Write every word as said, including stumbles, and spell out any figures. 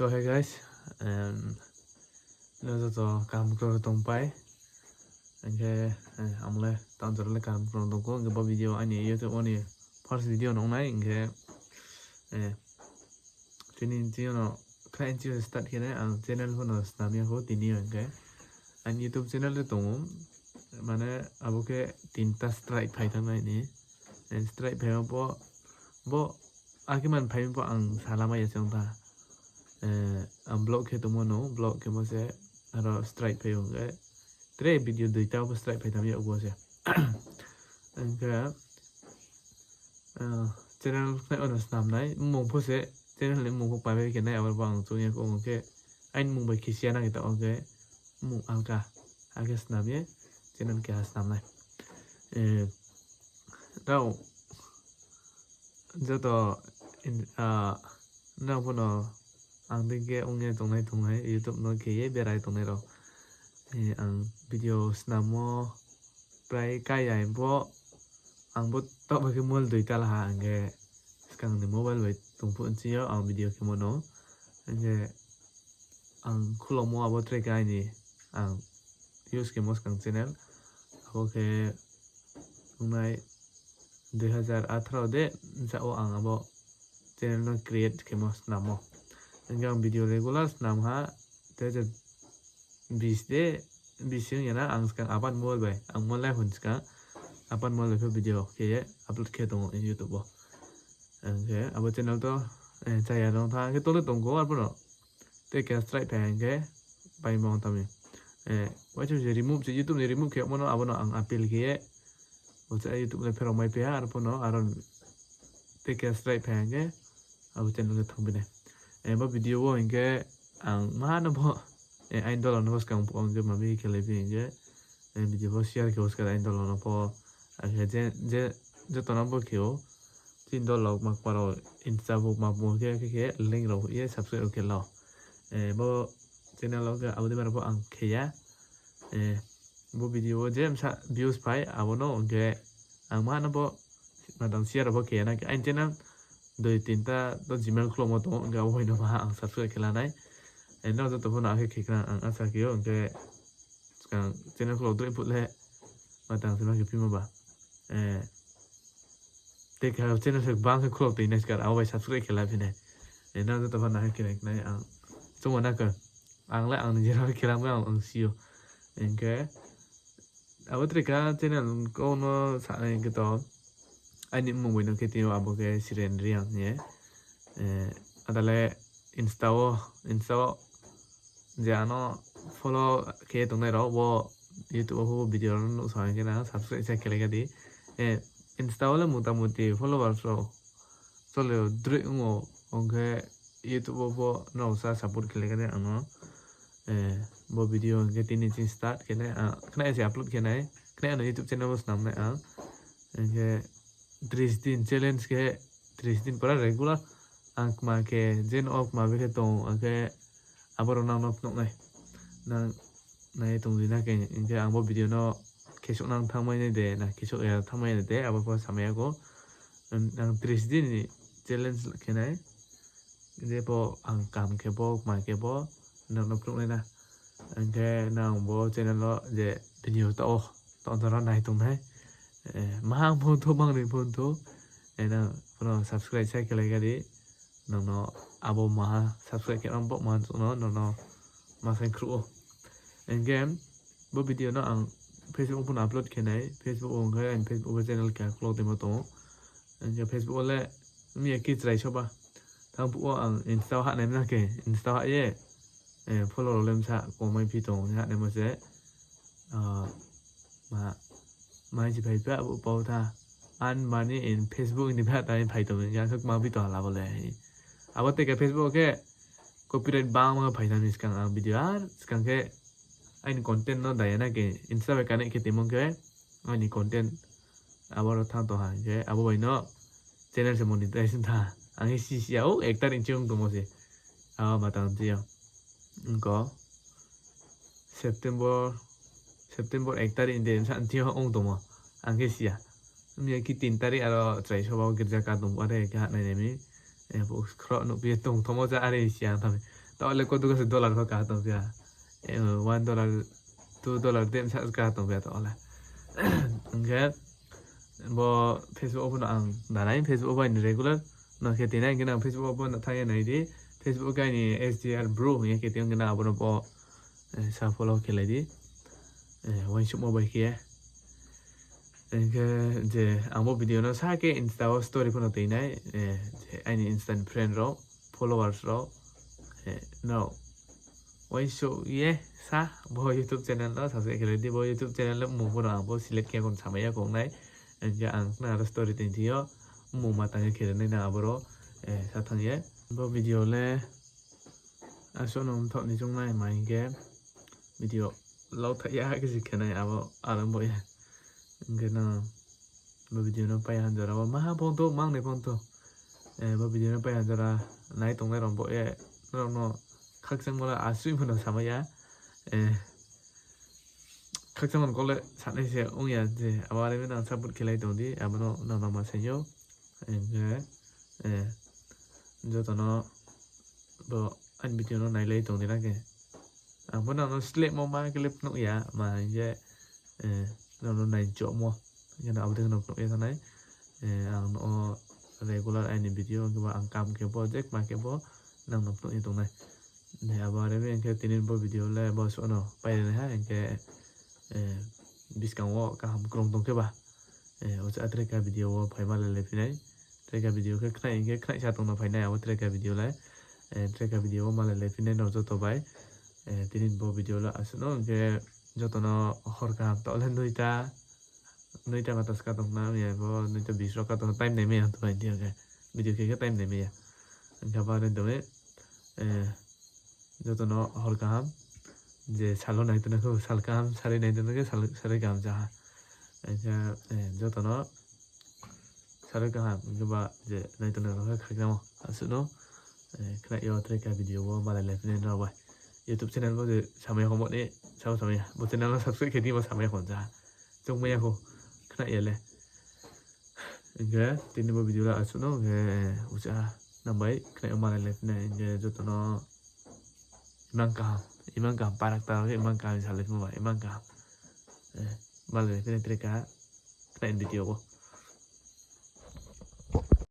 So hey guys, em, no joto kaham kro tongpai. Hingkhe, eh, ang le tang jora le kaham kro tongkho, hingkhe bo video aini YouTube wo ni first video no ong nai, hingkhe, eh, tini chini yo no khnai chini start khe nai, ang channel pho no snam ya kho tini yo hingkhe. Aini YouTube channel le tongo, mane abo khe tinta strike phai thanng nai ni. Eh, strike phai bo, bo, akhe man phai bo ang salamai ya se ong tha. Eh, ang vlog khe tongmo no, vlog khe mo se aro strike phai o hingkhe. Tre video duita bo strike phai thanng ya bo se. Hingkhe, ah, channel khnai ono snam nai, mmung pho se, channel ni mmung pho pai bai khe nai, abo bo ang chung ya kho hingkhe, aini mmung bai khe siya na khe ta hingkhe, mmung alka, akhe snam ye, channel keha snam nai. Eh, tao, joto, in, ah, nang pho no, ang dei khe ong ye tongnai tongnai, YouTube no khe ye berai tongnai rao. Eh, ang video snammo prai kai ya bo, ang bo taoh bai khe mobile duita la ha, hingkhe skang ni mobile bai tong phuh nching yo ang video khemo no. Hingkhe ang khulomo abo tre khe aini, ang use khemo skang channel. Abo khe ongnai dui hazar atharo de, bsa wo ang abo channel no create khemo snammo. Hingkhe ang video regular snam ha, dui hazar bis de, bis ong ya na, ang skang apan mobile bai, ang mobile lai hwn skang, apan mobile bai pho video khe ye upload khe tongo YouTube wo. Hingkhe abo channel to, eh, chaya rong tha, hingkhe tole tongkho arphuh no. Tei khe strike phai hingkhe pai ma ong tami. Eh, uaichung se remove se YouTube ni remove khe yagmo no abo no ang appeal khe ye. Bo se YouTube le pherao mai phi ha, arphuh no aro tei khe strike phai hingkhe abo channel khe thang phi nai. Eh, bo video wo hingkhe ang ma no bo, eh, aini dol no bo skang phuh hingkhe ma bi khe lai phi hingkhe, eh, video bo share khe bo skang aini dol no pho, akhe je, je, joto no bo khe o, chini dol rao kma kma rao Insta bo kma bo khe, khe, khe link rao ye subscribe rao khe la. Eh, bo channel wo khe abo dei ma rao pho ang khe ya. Eh, bo video wo je bsa views phai, abo no hingkhe ang ma no bo, ma tang share rao pho khe ya na khe. Aini channel dui tinta to Gmail khulokmo tong, hingkhe abo bai no ma ang subscribe khe la nai. Eh, nrao joto pho no akhe khe khna ang asa khe ou, hingkhe skang channel khulok droi phuh le ma tang se ma khe phimo ba. Eh, tei khe channel se gbang khe khulok tui nai skar, abo bai subscribe khe la phi nai. Eh, nrao joto pho no akhe khe nai khe nai ang. Chungmo na khe. Ang le ang ni jera khe la mo ang, ang si ou. Hingkhe, abo tre kha channel kau no sa nai khe to, aini mmung bai no khe tini yo abo khe Siren Reang hing ye. Eh, ada le Insta wo, Insta wo je ano follow khe tongnai rao bo YouTube wo pho video rao no nuhsao hing khe na subscribe sa khe lai kha di. Eh, Insta wo le motamuti followers rao chole droi ong ou, ong khe YouTube wo pho nrao sa support khe lai kha di ang no. Eh, bo video hing khe tini ching start khe nai, ah, khnai se upload khe nai, khnai ano YouTube channel wo snam nai ang. Hing khe tris din challenge khe, tris din pora regular ang kma khe, je no kma bi khe tong, ang khe abo rao nang no phnuh nai. Nang nai tong di na khe, hing khe ang bo video no khesuh nang thanngmai nai de, na khesuh ya thanngmai nai de, abo pho samai ya kho. Ang tris din ni challenge khe nai. Je pho ang kam khe pho, kma khe pho, nang no phnuh nai na. Hing khe nang bo channel wo je video taoh wo, taoh wo nai tong nai. Eh, mahang pho tho, mangnoi pho tho. Eh, nang pho no subscribe sa khe lai kha di. Nang no abo maha subscribe khe nang bo maha chung no, nang no ma saing khruh ou. Hing khe bo video no ang Facebook pho no upload khe nai, Facebook wo hing khe ang Facebook wo channel khe khulok tongmo tong ou. Hing khe Facebook wo le miya khe chrai so ba. Thanng phuh wo ang Insta wo hah nai na khe, Insta wo hah ye, eh, follow rao le bsa komai phi tong, hah naimo se. Ah, ma, ma hing si phai pha, abo pau tha. Earn money in Facebook ni pha tang phai tong, hing khe ang khe kma bi tong hala bo le. Abo tei khe Facebook khe copyright bangma phai tang ni skang ang video ar skang khe aini content no daya na khe Insta bai connect khe tongmo khe aini content abo ro thanng tong ha hing khe abo bai no channel se monetize tha. Ang khe si si ya, o ek tarik ching ong tongmo se. Abo ma tang chi ya. Ongko September, September ek tarik de bsa thing yo ong tongmo. Ang khe si ya. Miya khe tin tarik aro chrai soba wo girja ka tong, are khe hah nai nai mi. Eh, bo khro nuh phi ye tong thomo ja are si ya ang tha mi. Taoh le koduka se dollar pho kaha tong phi ya. One dollar, two dollar de msa kaha tong phi ya taoh le. Hing khe bo Facebook wo pho no ang danai, Facebook wo bo aini regular no khe tinai, hing khe nang Facebook wo pho no thanng ye nai di. Facebook wo khe aini S D R Bro hing ye khe tong khe nang abo no pho sa follow khe lai di. Uaingsouhmo bai khe. Hing khe je ang bo video no sa khe Insta wo story pho no toi nai, aini Insta ni friend rao, followers rao, nrao uaingsouh ye sa bo YouTube channel no subscribe khe lai di. Bo YouTube channel le mmung pho no ang bo select khe kong samai ya kong nai. Hing khe ang khna aro story toing thi yo mmung ma tang ye khe ri nai nang aboro sa thanng ye. Bo video le asuh no mthaoh ni choung nai ma hing khe video lau thaih ya khe se khe nai abo aro bo ye. Hing khe no bo video no pai ha jora wo maha phone to, mang ni phone to. Bo video no pai ha jora nai tongnai rao bo ye, nrao no khakchangmo le asuh pho no samai ya. Khakchangmo ni kau le sanai se ong ya je, abo are mi nang support khe lai tong di, abo no nang nang ma saing ou. Hing khe joto no bo aini video no nailai tong di na khe. Ang pho nang no slehmo ma khe le phnuh ya, ma hing khe nang no naichomo. Hing khe no abo dei khe no phnuh ye thanng nai. Ang no regular aini video hing khe ba ang kam khe pho, je kma khe pho nang no phnuh ye tong nai. Abo are mi hing khe tini bo video le bo suh no pai ri nai ha, hing khe buskang wo kaham krung tong khe ba uchih a tre ka video wo phai ma le le phi nai. Tre ka video khe khnaih hing khe khnaih sa tong no phai nai abo tre ka video le. Tre ka video wo ma le le phi nai nrao joto bai. Tini bo video le asuh no hing khe joto no hor kaham taoh le noita, noita kata ska tong khna ya bo, noita bis rao ka tong time nai mai ya tong nai di hing khe video khe khe time nai mai ya. Hing khe abo are tong ye joto no hor kaham, je sal wo nai tong khe sal kaham, sarui nai tong khe sarui kaham ja ha. Hing khe joto no sarui kaham hing khe ba je nai tong khe khakchangmo asuh no. Khnaih yo tre ka video wo malai lai phi nai nrao bai. YouTube channel bo je samai ya kho mo ni, sao samai ya. Bo channel no subscribe khe di bo samai ya kho ja ha. Choungmai ya kho khnaih ya le. Hing khe tini bo video le asuh no hing khe uchih nang bai khnaih yo malai lai phi nai hing khe joto no imang kaham, imang kaham parak ta khe imang kaham salai phimo ba imang kaham. Malai lai phi nai tre ka khnaih ni video wo.